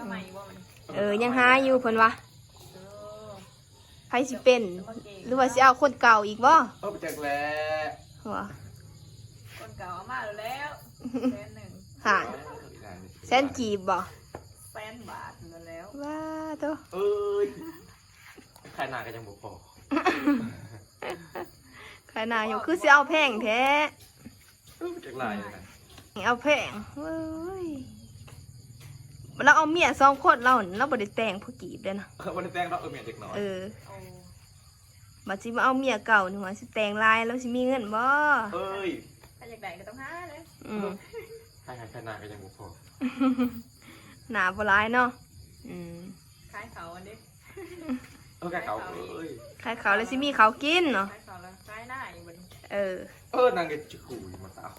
ໃໝ່ບໍ່ມັນ ເອີ ຍັງຫາຢູ່ເພິ່ນວ່າ ເອີ ໃຜຊິເປັນ ຫຼືວ່າຊິເອົາຄົນເກົ່າອີກບໍ່? ເອີ ໄປຈັກແຫຼະ ວ່າ ຄົນເກົ່າເອົາມາແລ້ວ ແສນໜຶ່ງ ຫາ ແສນກີບບໍ່? ແສນບາດແລ້ວ ວ້າໂຕ ເອີຍ ຂາຍໜ້າກໍຍັງບໍ່ພໍ ຂາຍໜ້າຢູ່ ຄືຊິເອົາແພງແທ້. ເອີ ຈັກຫຼາຍນະ ເອົາແພງເວີຍ ລາວເອົາເມຍສອງຄົນ ລາວ ລາວບໍ່ໄດ້ແຕ່ງຜູ້ຈີບເດ້ນະ ເອີ ບໍ່ໄດ້ແຕ່ງດອກ ເອີ ເມຍເດັກນ້ອຍ ເອີ ບັດຊິມາເອົາເມຍເກົ່ານີ້ ວ່າຊິແຕ່ງຫຼາຍ ລາວຊິມີເງິນບໍ່? ເອີຍ ຖ້າຢາກໄດ້ກໍຕ້ອງຫາເດ້ ອືມ ຂາຍ ຂາຍໜ້າກໍຍັງບໍ່ພໍ ໜ້າບໍ່ຫຼາຍເນາະ ອືມ ຂາຍເຂົ້າອັນນີ້ ເອີ ຂາຍເຂົ້າເອີຍ ຂາຍເຂົ້າແລ້ວຊິມີເຂົ້າກິນເນາະ ຂາຍເຂົ້າແລ້ວຂາຍໜ້າອີກບັດນີ້ ເອີ ເອີ ນາງກໍຈະຂູ່ມາຕາມ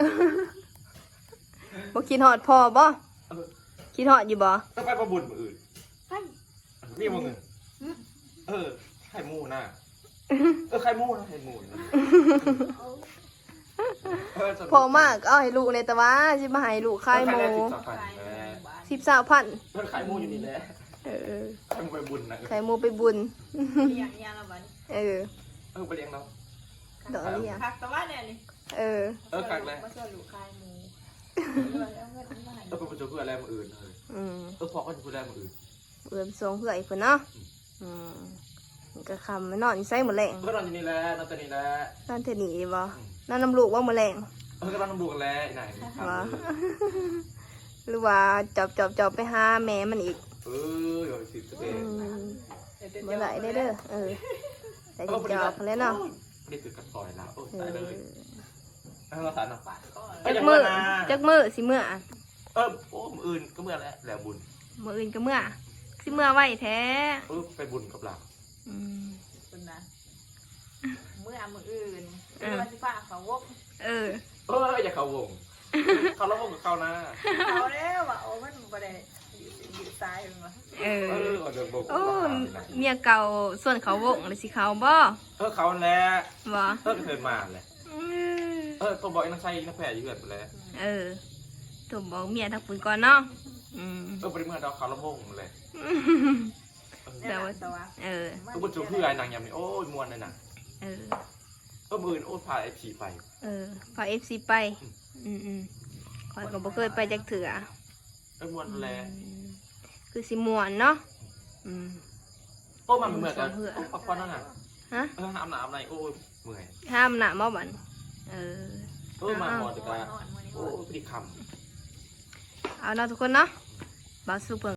ບໍ່ຄິດຮອດພໍ່ບໍ່? ເອີ ຄິດຮອດຢູ່ບໍ່? ກໍໄປປະບຸນມື້ອື່ນ ໄປ ມີບໍ່ເງິນ? ເອີ ຂາຍໝູນະ ເອີ ຂາຍໝູນະ ຂາຍໝູນະ ເອີ ພໍ່ມາກໍເອົາໃຫ້ລູກແດ່ ແຕ່ວ່າຊິມາໃຫ້ລູກຂາຍໝູ ເອີ ຂາຍແດ່ ສິບ ຊາວພັນ ເອີ ຂາຍໝູຢູ່ນີ້ແຫຼະ ເອີ ຂາຍໝູໄປບຸນນະ ຂາຍໝູໄປບຸນ ລ້ຽງເມຍລະບັດ ເອີ ເອີ ບໍ່ລ້ຽງດອກ ດອກລ້ຽງ ຄັກແຕ່ວ່າແນວນີ້ ເອີ ເອີ ຄັກແຫຼະ ມາຊວນລູກຂາຍໝູ ເອີ ເອົາເງິນມາໃຫ້ ເອີ ໄປປະຊຸມເພື່ອນແລ້ວມື້ອື່ນ ເອີ ອືມ ເອີ ພໍ້ກັນຢູ່ພຸ້ນແລ້ວມື້ອື່ນ ເອີ ໄປສົ່ງເພື່ອອີກພຸ້ນເນາະ ອືມ ອືມ ມັນກໍຄ່ຳ ມານອນຢູ່ໃສມື້ແລງ? ກໍນອນຢູ່ນີ້ແຫຼະ ນອນແຖວນີ້ແຫຼະ ນອນແຖວນີ້ບໍ່? ອືມ ນອນນຳລູກບໍ່ມື້ແລງ? ເອີ ກໍນອນນຳລູກຫັ້ນແຫຼະ ອີ່ນາຍ ບໍ່ ຫຼືວ່າຈອບໆໆໄປຫາແມ່ມັນອີກ? ເອີ ວ່າຊິໄປ ອືມ ບໍ່ໄດ້ເດີ ເອີ ໄດ້ຈອບຫັ້ນແຫຼະເນາະ ໂອ້ຍ ບໍ່ໄດ້ຖືກັບຊອຍລາວ ໂອ້ຍ ຕາຍເລີຍ ເອີ ເອົາລະຊັ້ນເນາະ ຈັກມື້ ຈັກມື້ຊິເມືອ? ເອີ ໂອ້ ມື້ອື່ນກໍເມືອແຫຼະ ແລ້ວບຸນ ມື້ອື່ນກໍເມືອ ຊິເມືອໄວແທ້ ເອີ ໄປບຸນກັບລາວ ອືມ ເພິ່ນນະ ເມືອມື້ອື່ນ ເອີ ວ່າຊິພາເຂົ້າວົງ ເອີ ເອີ ຢາກເຂົ້າວົງ ເຂົ້າລະວົງກໍເຂົ້ານະ ເຂົ້າແລ້ວວ່າ ໂອ້ ມັນບໍ່ໄດ້ ຢູ່ ຢູ່ຊາຍເພິ່ນວ່າ ເອີ ເອີ ໂອ້ ເມຍເກົ່າຊວນເຂົ້າວົງແລ້ວຊິເຂົ້າບໍ່? ເອີ ເຂົ້າຫັ້ນແຫຼະ ບໍ່? ເອີ ກໍເຄີຍມາແຫຼະ ອືມ ເອີ ໂທບອກອີນາງໄຊ ອີນາງແພຢູ່ເຮືອນພຸ້ນແຫຼະ ເອີ ໂທບອກເມຍທາງພຸ້ນກ່ອນເນາະ ອືມ ເອີ ບໍ່ໄດ້ເມືອດອກ ເຂົ້າລະວົງຫັ້ນແຫຼະ ແຕ່ວ່າ ເອີ ເອີ ບໍ່ຈຸເພື່ອນາງຍາມນີ້ ໂອ້ຍ ມ່ວນເລີຍນະ ເອີ ເອີ ມື້ອື່ນ ໂອ້ ພາເອັຟຊີໄປ ເອີ ພາເອັຟຊີໄປ ອືມ ອືມໆ ຂ້ອຍກໍບໍ່ເຄີຍໄປຈັກເທື່ອ ເອີ ມ່ວນແຫຼະ ອືມ ຄືຊິມ່ວນເນາະ ອືມ ໂອ້ ມາເມື່ອຍກໍ ໂອ້ ພັກຜ່ອນນະ ຮະ ເອີ ອາບນ້ຳອາບໃນ ໂອ້ຍ ເມື່ອຍ ຫາອາບນ້ຳບໍ່ບັດ ເອີ ເອີ ມາຮອດກໍ ໂອ້ຍ ພໍດີຄ່ຳ ເອົາເນາະທຸກຄົນເນາະ ບ່າວສຸກເພິ່ນ